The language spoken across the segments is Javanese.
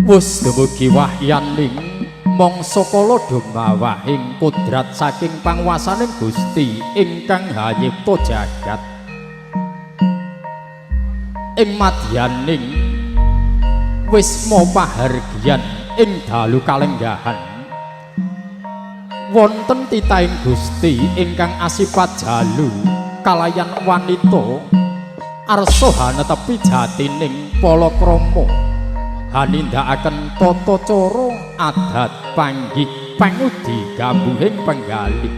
Wus dumugi wahyaning mangsa kala dumawahing kodrat saking panguwasaning Gusti ingkang hanyipta jagat. Ing madyaning wisma pahargyan ing dalu kalenggahan wonten titahing Gusti ingkang asipat jalu kalayan wanita arsa hanetepi jatining palakrama hanindakaken tata cara adat panggih pangudi gambuhing penggalih.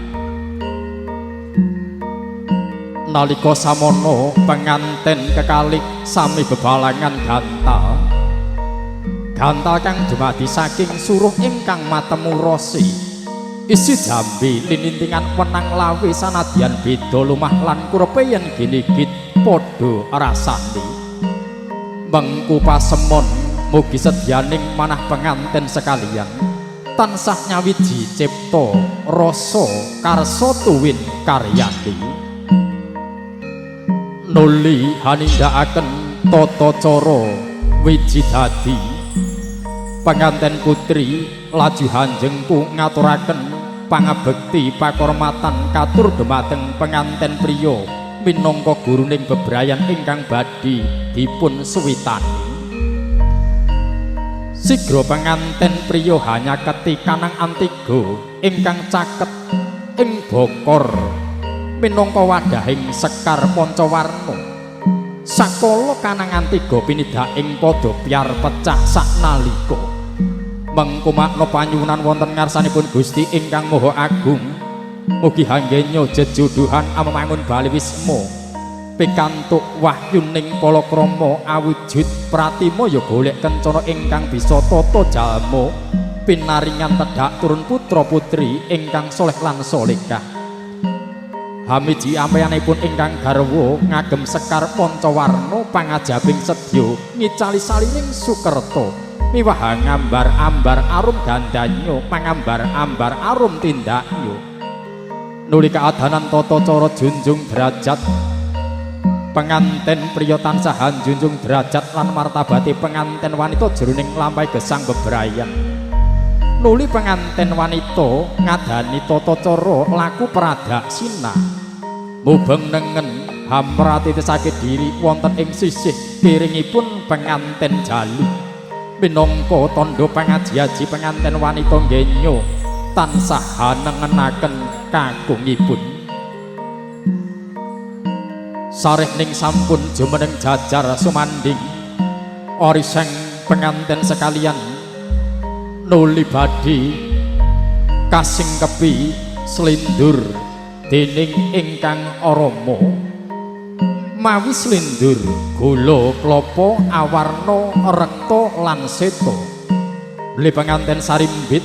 Nalika samana penganten kekalih sami bebalangan gantal gantal kang dumadi saking suruh ingkang matemu rasi isi jambi linintingan wenang lawe sanadyan beda lumah lan kurepe yen ginigit padha rasane. Mengku pasemon mugi sedyaning manah penganten sekalian tansah nyawiji cipta rasa karsa tuwin karyani. Nuli hanindakaken tata cara wiji dadi penganten putri laju hanjengku ngaturaken pangabekti pakormatan katur dumateng penganten priya minangka guruning bebrayan ingkang badhe dipun suwitani. Sigra penganten priya hanyaketi kanang antiga ingkang caket ing bokor minangka wadahing sekar pancawarna. Sakala kanang antiga pinidak ing padha pyar pecah saknalika. Mengko makna panyuwunan wonten ngarsanipun Gusti ingkang Maha Agung, mugi hanggenya jejuduhan amemangun bali wisma pikantuk wahyuning palakrama awujud pratima ya golek kencana ingkang bisa tata jalma pinaringan tedhak turun putra putri ingkang soleh lan solehah. Hamiji ampeyanipun ingkang garwa ngagem sekar pancawarna pangajabing sedya ngicali saliring sukerta miwah ngambar-ambar arum gandanyo pangambar-ambar arum tindaknya. Nuli kaadanan tata cara junjung derajat penganten priya tansah junjung derajat lan martabate penganten wanita jroning lampahi gesang bebrayan. Nuli penganten wanita ngadani tata cara laku pradaksina mubeng nengen hamratitisake diri wonten ing sisih kiringipun penganten jalu minangka tandha pangaji-aji penganten wanita ngenyo tansah hanengenaken kakungipun. Sarehning sampun jumeneng jajar sumanding oriseng penganten sekalian nuli badhe kasingkepi slindur dening ingkang arama. Mawi slindur gula klapa awarna rekta lan seta. Beli penganten sarimbit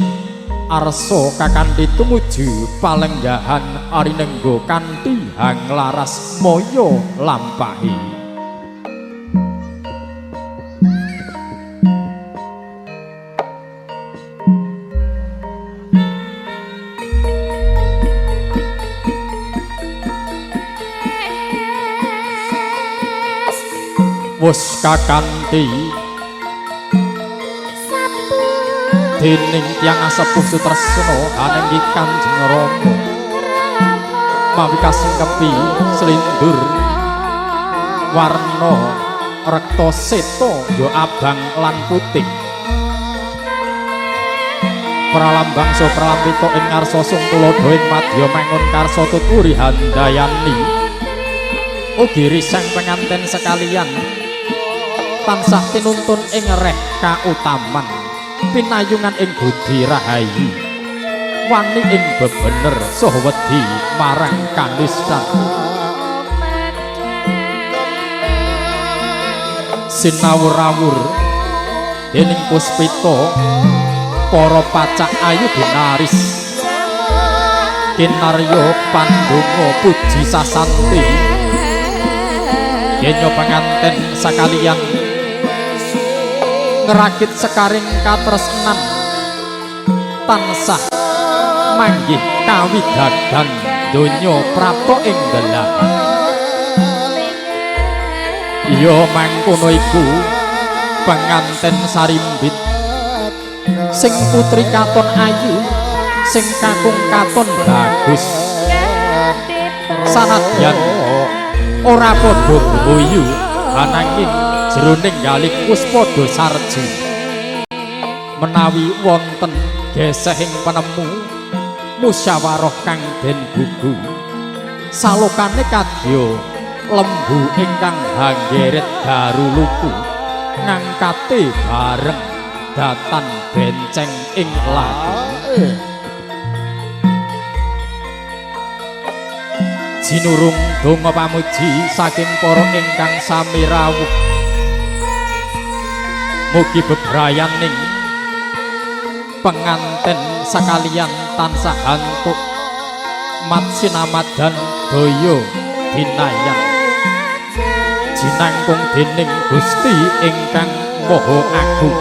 arsa kakanthi tumuju palenggahan arinengga kanthi hanglaras maya lampahi. Wus kakanthi dening tiyang asepuh sutresna anenggi Kanjeng Rama mawi kasingkepi slindur warna rekta seta ya abang lan putih pralambang saha pralampita ing ngarsa sung tuladha ing madya mangun karsa tuturi handayani. Ugi risang penganten sekalian tansah tinuntun ing reh kautaman pinayungan ing budi rahayu wani ing bebener saha wedi marang kanistan. Sinawur-awur dening puspita para pacak ayu ginaris kinarya pandonga puji sasanti genyo penganten sakalian ngerakit sekaring katresnan tansah manggih kawidadan donya prapta ing delahan. Ya mangkono iku penganten sarimbit Sing putri katon ayu, sing kakung katon bagus. Sanadyan ora padha guyu, ananging jroning galih wis padha sarju. Menawi wonten gesehing penemu, musyawarah kang den gugu. Salokane kadya lembu ingkang hanggeret daruluku ngangkate bareng datan benceng ing laku. Jinurung donga pamuji saking para ingkang sami rawuh. Mugi bebrayaning penganten sakalian tansah antuk mat sinamadan daya dinayan jinangkung dening Gusti ingkang Maha Agung.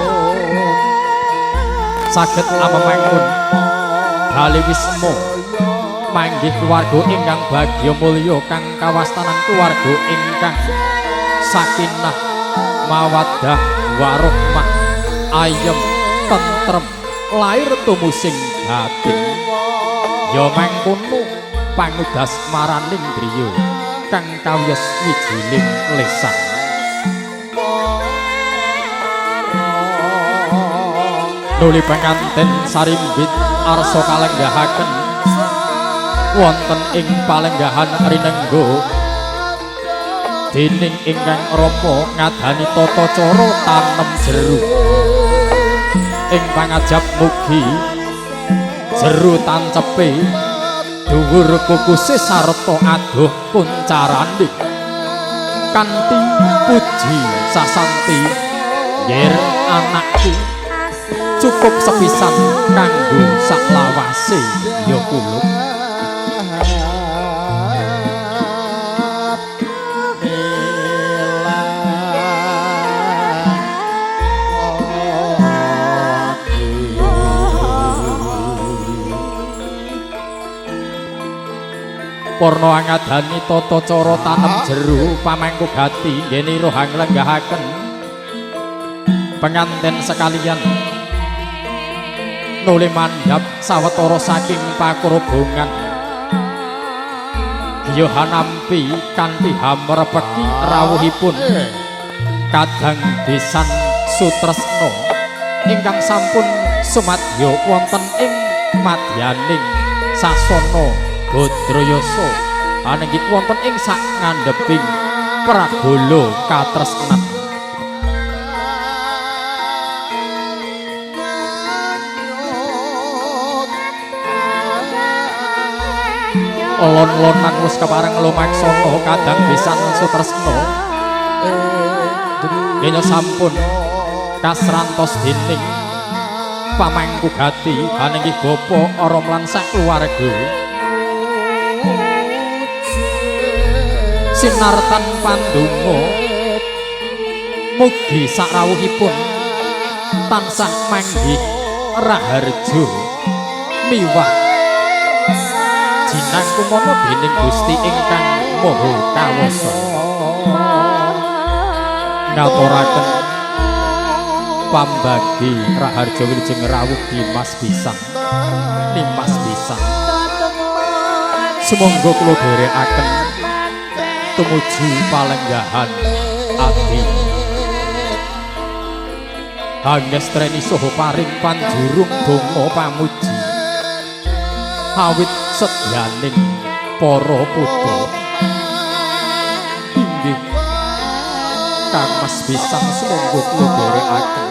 Saged amemangun bali wisma manggih keluarga ingkang bagya mulya kang kawastanan keluarga ingkang sakinah mawaddah warohmah ayem tentrem lair tumusing batin. Ya mangkono pangudas maraning griya kang kawiyos wijiling lesan. Nuli penganten sarimbit arsa kalenggahaken wonten ing palenggahan rinenggo dening ingkang rama ngadani tata cara tanem jeru. Ing pangajap mugi jeru tancepe dhuwur kukuse sarta adoh kuncarane kanthi puji sasanti yer anakku cukup sepisan kanggo saklawase ya kula. Purna angadani tata cara tanem jeru pamangku gati nggene rohang lenggahaken penganten sekalian nuli mandhap sawetara saking pakurubungan giya hanampi kanthi hamrepeki rawuhipun kadang besan sutresna ingkang sampun sumadya wonten ing madyaning sasana Badrayasa anenggik wonten ing sak ngandheping pragala katresnan. Lon-lonan wis kepareng lumaksana kadang besan sutresna yen sampun kasrantos dening pamangku gati anenggih bapa aram lan sakeluarga. Sinartan pandonga mugi sakrawuhipun tansah manggih raharja miwah jinangkungana dening Gusti ingkang Maha Kawasa. Ngaturaken pambagi raharja wilujeng rawuh Dimas Bisan Nimas Bisan. Sumangga kula dherekaken tumuju palenggahan ati. Hangestreni saha paring panjurung donga pamuji awit sedyaning para putra inggih Kang Mas Bisan sumangga kula dherekaken.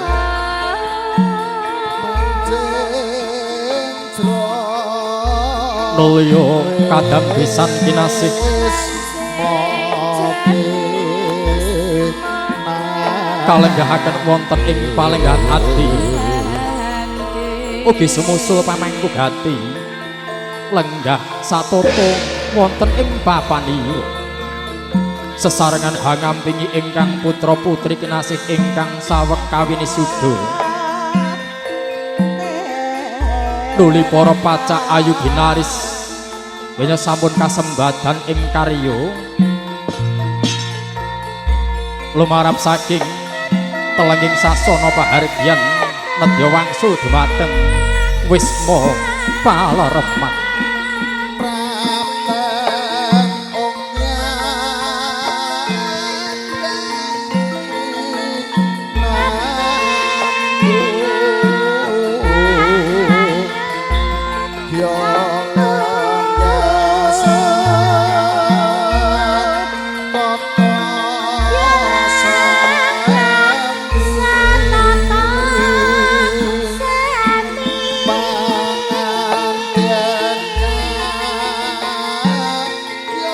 Nulya kadang bisan kinasih kalenggahaken wonten ing palenggahan ati ugi sumusul pamangku gati lenggah satata wonten ing papanira sesarengan hangampingi ingkang putra putri kinasih ingkang saweg kawinisuda nuli para pacak ayu ginaris wenya sampun kasembadan ing karya lumarap saking telenging sasana pahargyan Nedya wangsul dumateng Wisma Palereman. Prapen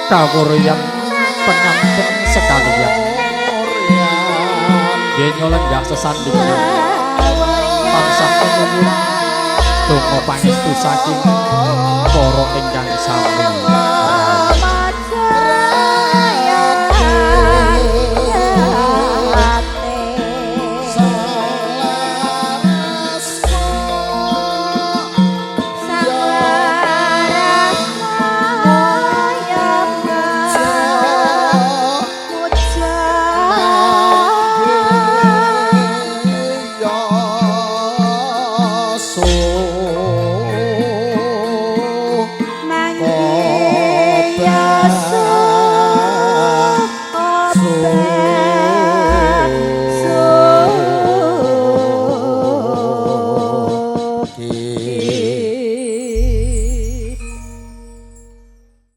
Kawuryan penganten sekalian, nggih lenggah sesandingan, tansah nyuwun donga pangestu saking para ingkang sami